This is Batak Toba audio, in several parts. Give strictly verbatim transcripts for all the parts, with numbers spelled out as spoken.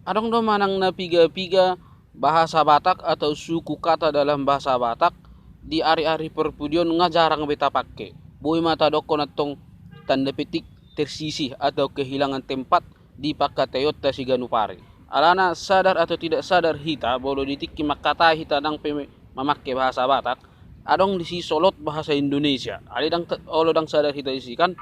Adong do manang na piga-piga bahasa Batak atau suku kata dalam bahasa Batak di ari-ari parpudion nga jarang be tapake. Boi ma tadokkon antong tanda petik tersisih atau kehilangan tempat di pangkataionta siganup ari. Alana sadar atau tidak sadar hita, molo di tingki mangkatai hita nang pe mamake bahasa Batak, adong disi solot bahasa Indonesia. Alai ndang te-, olo ndang sadar hita disi kan.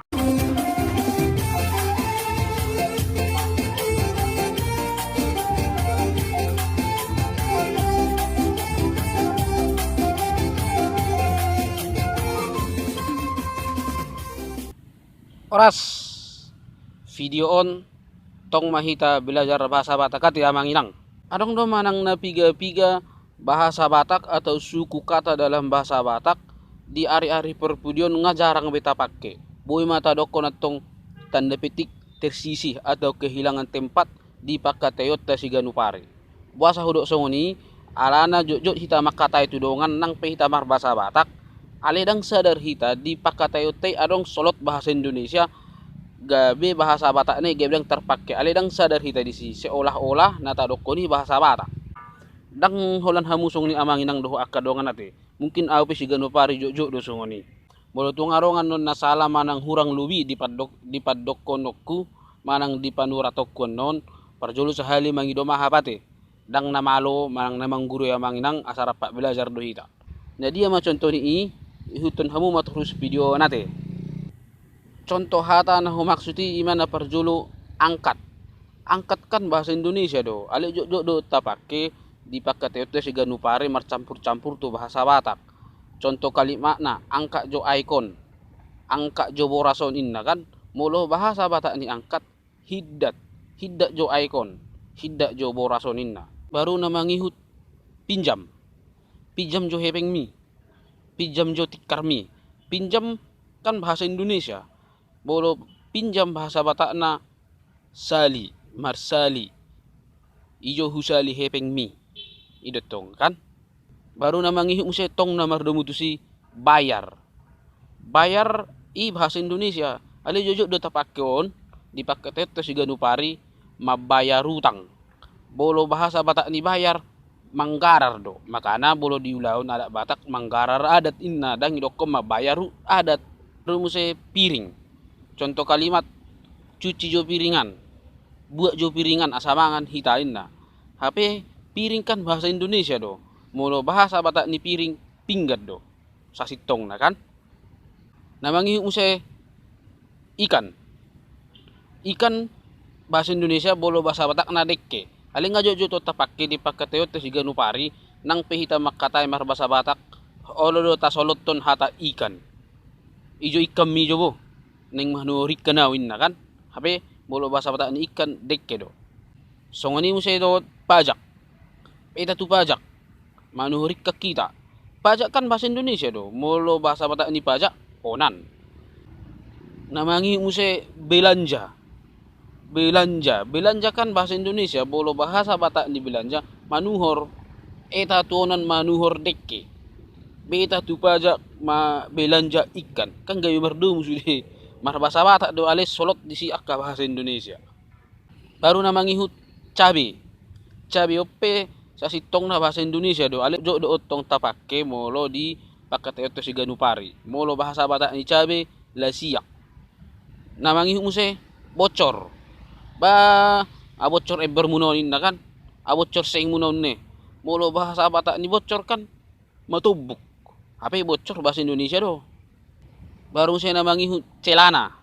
Horas. Video on tong ma hita belajar bahasa Batak ate amang inang. Adong do manang na piga-piga bahasa Batak atau suku kata dalam bahasa Batak di ari-ari parpudion nga jarang be tapake. Boi ma tadokkon antong tanda petik tersisih atau kehilangan tempat di pangkataionta siganup ari. Boasa hudok songon i? Alana jotjot hita mangkatai tu dongan nang pe hita marbahasa Batak, alai ndang sadar hita di pangkataionta i adong solot bahasa Indonesia, gabe bahasa Batak na i gabe ndang tarpake, alai ndang sadar hita disi, seolah-olah na tadokkon i bahasa Batak. Ndang holan hamu songon i amang inang dohot angka dongan ate. Mungkin ahu pe siganup ari jotjot do songon i. Molo tung adong annon na sala manang hurang lobi di padok-, di padokkononku manang di panuratonku annon, parjolo sahali mangido maaf ate. Ndang na malo manang na manggurui amang inang, asa rap belajar do hita. Na dia ma contoh ni i? Ihuthon hamu ma torus video on ate. Contoh hata na humaksud i ima na parjolo angkat. Angkat kan bahasa Indonesia do, alai jotjot do tapake di pangkataionta siganup ari marcampur-campur tu bahasa Batak. Contoh kalimatna, angkat jo aek on, angkat jo boras on inna kan. Molo bahasa Batak ni angkat, hindat, hindat jo aek on, hindat jo boras on inna. Baru na mangihut pinjam, pinjam jo hepengmi, pinjam jo tikkarmi. Pinjam kan bahasa Indonesia. Molo pinjam bahasa Batakna sali, marsali. I jo husali hepengmi. I do tong kan. Baru na mangihut muse tong na mardomu tusi bayar. Bayar i bahasa Indonesia, alai jotjot do tapake on di pangkataionta siganup ari mambayar utang. Molo bahasa Batak ni bayar, manggarar do. Makana molo di ulaon adat Batak, manggarar adat inna, ndang idokkon mambayar u-, adat. Baru muse piring. Contoh kalimat, cuci jo piringan, buat jo piringan asa mangan hita inna. Hape piring kan bahasa Indonesia do. Molo bahasa Batak ni piring, pinggan do sasintongna kan. Na mangihut muse ikan. Ikan bahasa Indonesia, molo bahasa Batakna dekke. Alai nga jotjot do tapake di pangkataionta siganup ari, nang pe hita mangkatai marbahasa Batak, olo do tasolothon hata ikan. I jo ikan mi jo bo, naeng manuhor ikan au inna kan. Hape molo bahasa Batak ni ikan, dekke do. Songon i muse dohot pajak. Eta tu pajak, manuhor ikan hita. Pajak kan bahasa Indonesia do. Molo bahasa Batak ni pajak, onan. Na mangihut muse belanja. Belanja. Belanja kan bahasa Indonesia. Molo bahasa Batak ni belanja, manuhor. Eta tu onan manuhor dekke. Beta tu pajak ma belanja ikan. Kan gabe mardomu sude. Marbahasa Batak do, alai solot disi angka bahasa Indonesia. Baru na mangihut cabe. Cabe on pe sasintongna bahasa Indonesia do, alai jotjot do on tong tapake molo di pangkataionta siganup ari. Molo bahasa Batak ni cabe, lasiak. Na mangihut muse bocor. Ba, aboccor embermuna on inna kan. Aboccor sengmuna on ne. Molo bahasa Batak ni bocor kan matombuk. Hape bocor bahasa Indonesia do. Baru muse na mangihut celana.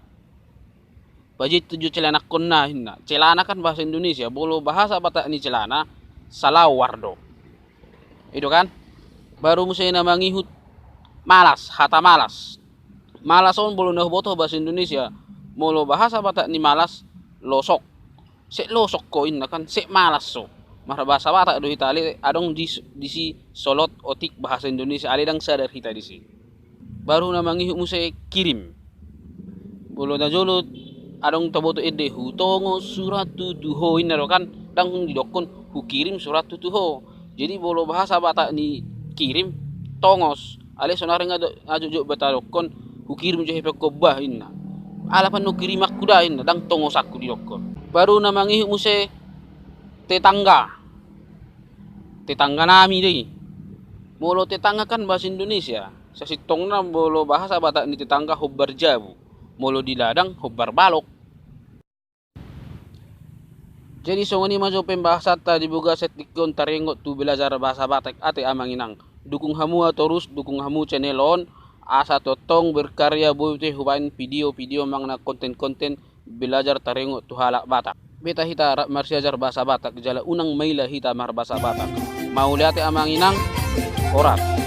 Pajettu jo celanangkon na inna. Celana kan bahasa Indonesia, molo bahasa Batak ni celana, salawar do. I do kan? Baru muse na mangihut malas, hata malas. Malas on molo na huboto bahasa Indonesia, molo bahasa Batak ni malas, losok. Sek losok ho inna kan, sek malas ho. Marbahasa Batak do hita, alai adong di, disi solot otik bahasa Indonesia, alai ndang sadar hita disi. Baru na mangihut muse kirim. Molo na jolo adong taboto ende, hutongos surathu tu ho inna do kan, ndang didokkon hukirim surathu tu ho. Jadi molo bahasa Batak ni kirim, tongos. Alai sonari nga do, nga jotjot be tadokkon hukirim jo hepengkon bah inna. Ala panungkirimanku da inna, ndang tongosanku didokkon. Baru na mangihut muse Tetangga. Tetangga nami do i. Molo tetangga kan bahasa Indonesia. Sasintongna molo bahasa Batak ni tetangga hombar jabu. Molo di ladang hombar balok. Jadi songon i ma jo pembahasanta di bagasan tingki on taringot tu belajar bahasa Batak, ate amang inang. Dukung hamu ma torus, dukung hamu channel on, asa tongtong berkarya boi hubaen video-video manang konten-konten belajar taringot tu halak Batak. Beta hita rap marsiajar bahasa Batak, jala unang maila hita marbahasa Batak. Mauliate amang inang, horas.